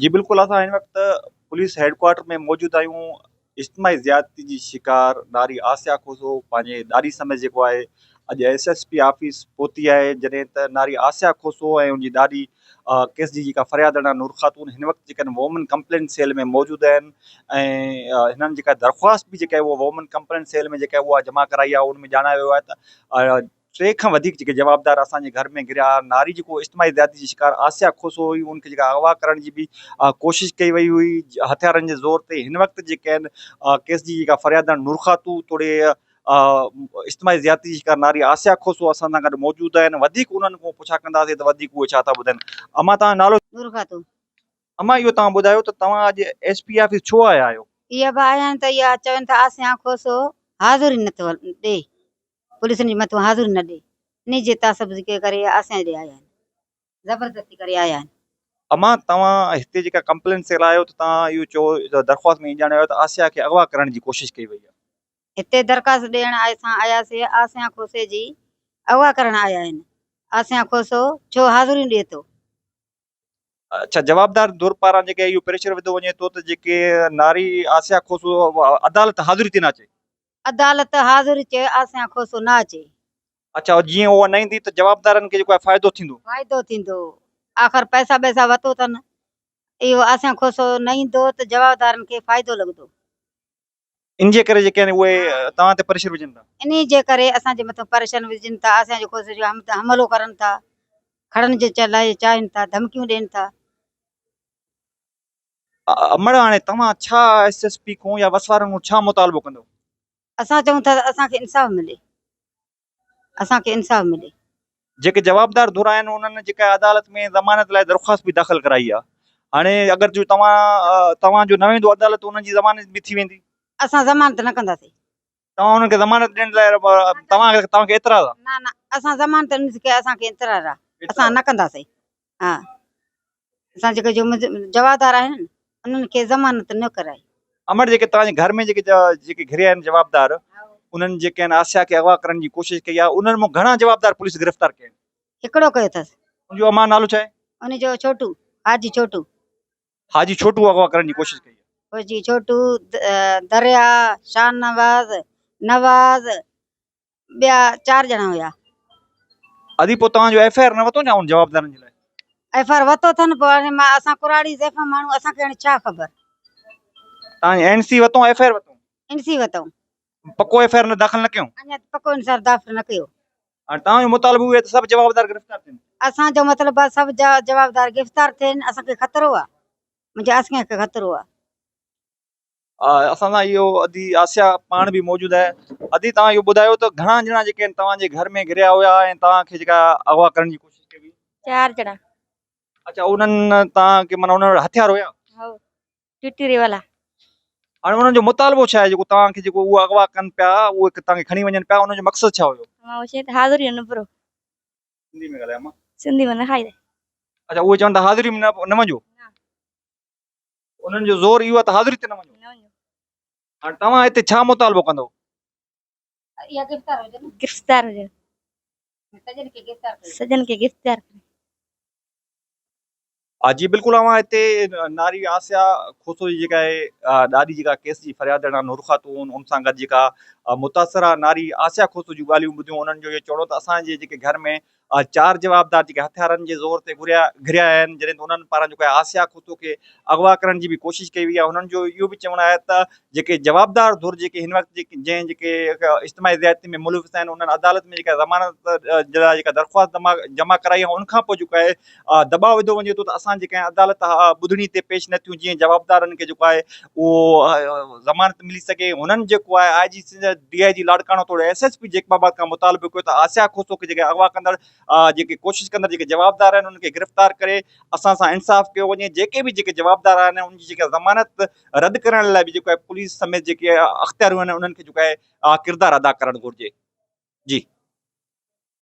جي بلڪل اسان هن وقت پوليس هيڊ ڪوارٽر ۾ موجود آهيون اجتماعي زيادتي جي شڪار ناري آسيا کوسو پنهنجي ڏاڏي سميت جيڪو آهي اڄ ايس ايس پي آفيس پهتي آهي جڏهن ته ناري آسيا کوسو ۽ ان جي ڏاڏي ڪيس جي جيڪا فريادڻ آهي نور خاتون هن وقت جيڪا وومن ڪمپلينٽ سيل ۾ موجود آهن ۽ هنن جيڪا درخواست به جيڪا اها وومن ڪمپلينٽ سيل ۾ جيڪا اها جمع ڪرائي آهي ان ۾ ڄاڻايو ويو آهي ته ٽي کان وڌيڪ جيڪي جوابدار اسان جي گهر ۾ گهريا، ناري جيڪو اجتماعي زيادتي جي شڪار آسيا کوسو هئي ان کي جيڪا اغوا ڪرڻ جي به ڪوشش ڪئي وئي هئي هٿيارن جي زور تي هن وقت جيڪي آهن ڪيس جي جيڪا فريادڻ نورخاتون توڙي اجتماعي زيادتي جي شڪار ناري آسيا کوسو اسان سان گڏ موجود آهن وڌيڪ انهن کان پڇا ڪنداسين ته وڌيڪ اهي ڇا ٿا ٻڌائن امان توهان جو نالو؟ نورخاتون. امان اهو توهان ٻڌايو ته توهان اڄ ايس پي آفيس ڇو آيا آهيو؟ اها به آيا آهن ته اها چون ٿا آسيا کوسو حاضري نٿو ڏي. پوليسن جي مٿون حاضري نه ڏي انهي جي تعصب جي ڪري اسان ڏي آيا آهن زبردستي ڪري آيا آهن. امان توهان هتي جيڪا ڪمپلين سيل آيو ته توهان اهو چئو ته درخواست ۾ ائين ڄاڻايو ته آسيا کي اغوا ڪرڻ جي ڪوشش ڪئي وئي آهي. هتي درخواست ڏيڻ اسان آياسي آسيا کوسي جي اغوا ڪرڻ آيا آهن آسيا کوسو ڇو حاضريون ڏي ٿو. اڇا جوابدار ڌر پاران جيڪي اهو پريشر وڌو وڃي ٿو ته جيڪي ناري آسيا کوسو عدالت حاضري تي نه اچي. عدالت حاضر چيو آسيان کوسو نه اچي. اڇا جيئن اها نه ايندي ته جوابدارن کي جيڪو آهي فائدو ٿيندو. فائدو ٿيندو. آخر پئسا ٻئسا وتو اٿن. اهو آسيان کوسو نه ايندو ته جوابدارن کي فائدو لڳندو. ان جي ڪري جيڪي آهن اهي توهان تي پريشر وجهن ٿا. انهي جي ڪري اسان جي مٿان پريشر وجهن ٿا. آسيان جي کوسي جو حملو ڪرن ٿا. کڻڻ جي لاء چاهين ٿا. ڌمڪيون ڏين ٿا. امڙ هاڻي توهان ڇا ايس ايس پي کان يا وس وارن کان ڇا مطالبو ڪندو؟ اسان چئون ٿا ته اسان کي انصاف ملي اسان کي انصاف ملي. جيڪي جوابدار ڌر آهن انهن جيڪا عدالت ۾ ضمانت لاء درخواست به داخل ڪرائي آهي هاڻي اگر جو توهان توهان جو نه ويندو عدالت انهن جي ضمانت به ٿي ويندي. اسان ضمانت نه ڪنداسين. توهان انهن کي ضمانت ڏيڻ لاء توهان کي توهان کي اعتراض آهي؟ نه نه اسان ضمانت انهن کي اسان کي اعتراض آهي اسان نه ڪنداسين ها اسان جيڪي جو جوابدار آهن انهن کي ضمانت نه ڪرائي. امڙ جيڪي توهان جي گهر ۾ جيڪي جيڪي گهريا آهن جوابدار انهن جيڪي آهن آسيا کي اغوا ڪرڻ جي ڪوشش ڪئي آهي انهن مان گهڻا جوابدار پوليس گرفتار ڪيا آهن؟ هڪڙو ڪيو اٿس. ان جو امان نالو ڇا آهي؟ ان جو ڇوٽو حاجي ڇوٽو. حاجي ڇوٽو اغوا ڪرڻ جي ڪوشش ڪئي. حاجي ڇوٽو، دريا، شاهنواز، نواز ٻيا چار ڄڻا هيا. ادي پوء توهان جو ايف I R نه وتو ڇا ان جوابدارن جي لاء؟ ايف I R وتو اٿن پوء هاڻي مان اسان ڪراڙي زيفا ماڻهو اسان کي هاڻي ڇا خبر. توهان اين سي وتو ايف I R وتو؟ اين سي وتو. پڪو ايف I R نه داخل نه ڪيو؟ اڃا پڪو اين سي آر داخل نه ڪيو. هاڻي توهان جو مطالبو اهو آهي ته سڀ جوابدار گرفتار ٿين. اسان جو مطلب آهي سڀ جوابدار گرفتار ٿين اسان کي خطرو آهي منهنجي آسيا کي خطرو آهي. اسان سان اهو ادي آسيا پاڻ به موجود آهي ادي توهان اهو ٻڌايو ته گهڻا ڄڻا جيڪي آهن توهان جي گهر ۾ گهريا هيا ۽ توهان کي جيڪا اغوا ڪرڻ جي ڪوشش ڪئي وئي؟ چار ڄڻا. اڇا انهن توهان کي معنيٰ انهن وٽ هٿيار هيا؟ هو ٽٽري والا. هاڻي انهن جو مطالبو ڇا آهي جيڪو توهان کي جيڪو اهو اغوا ڪن پيا اهي توهان کي کڻي وڃن پيا انهن جو مقصد ڇا هيو؟ مان اهو چئي ته حاضري نه پرو. سنڌي ۾ ڳالهايو امان. سنڌي ۾ نه کائي. اڇا اهي چون ٿا حاضري ۾ نه وڃو. نه. انهن جو زور اهو آهي ته حاضري تي نه وڃو. نه وڃو. هاڻي توهان هتي ڇا مطالبو ڪندو؟ اها گرفتار هجن. گرفتار هجن. سڄن کي گرفتار ڪيو. سڄن کي گرفتار ڪيو. جي بلڪل اوهان هتي ناري آسيا کوسو جي جيڪا آهي ڏاڏي جيڪا ڪيس جي فريادڻ آهي نور خاتون ان سان گڏ جيڪا متاثره ناري آسيا کوسو جون ڳالهيون ٻڌيون انهن جو اهو چوڻو ته اسان جي جيڪي گهر ۾ چار جوابدار جيڪي هٿيارن جي زور تي گهريا گهريا آهن جڏهن ته انهن پاران جيڪو آهي آسيا کوسو کي اغوا ڪرڻ جي به ڪوشش ڪئي وئي آهي هنن جو اهو به چوڻ آهي ته جيڪي جوابدار ڌر جيڪي هن وقت جيڪي جنهن جيڪي اجتماعي زيادتي ۾ ملوث آهن انهن عدالت ۾ جيڪا ضمانت جي لاء جيڪا درخواست جمع ڪرائي آهي ان کان پوء جيڪو آهي دٻاء وڌو وڃي ٿو ته اسان جيڪا عدالت ٻڌڻي تي پيش نه ٿيون جيئن جوابدارن کي جيڪو آهي اهو ضمانت ملي سگهي هنن جيڪو آهي I G Sindh D I G Larkana توڙي ايس ايس پي جيڪب آباد کان مطالبو ڪيو ته آسيا کوسو کي جيڪي اغوا ڪندڙ جيڪي ڪوشش ڪندڙ جيڪي جوابدار آهن انهن کي گرفتار ڪري اسان سان انصاف ڪيو وڃي جيڪي به جيڪي جوابدار آهن انهن جي جيڪا ضمانت رد ڪرڻ لاء به جيڪو آهي پوليس سميت جيڪي اختياريون آهن انهن کي جيڪو آهي ڪردار ادا ڪرڻ گهرجي جي.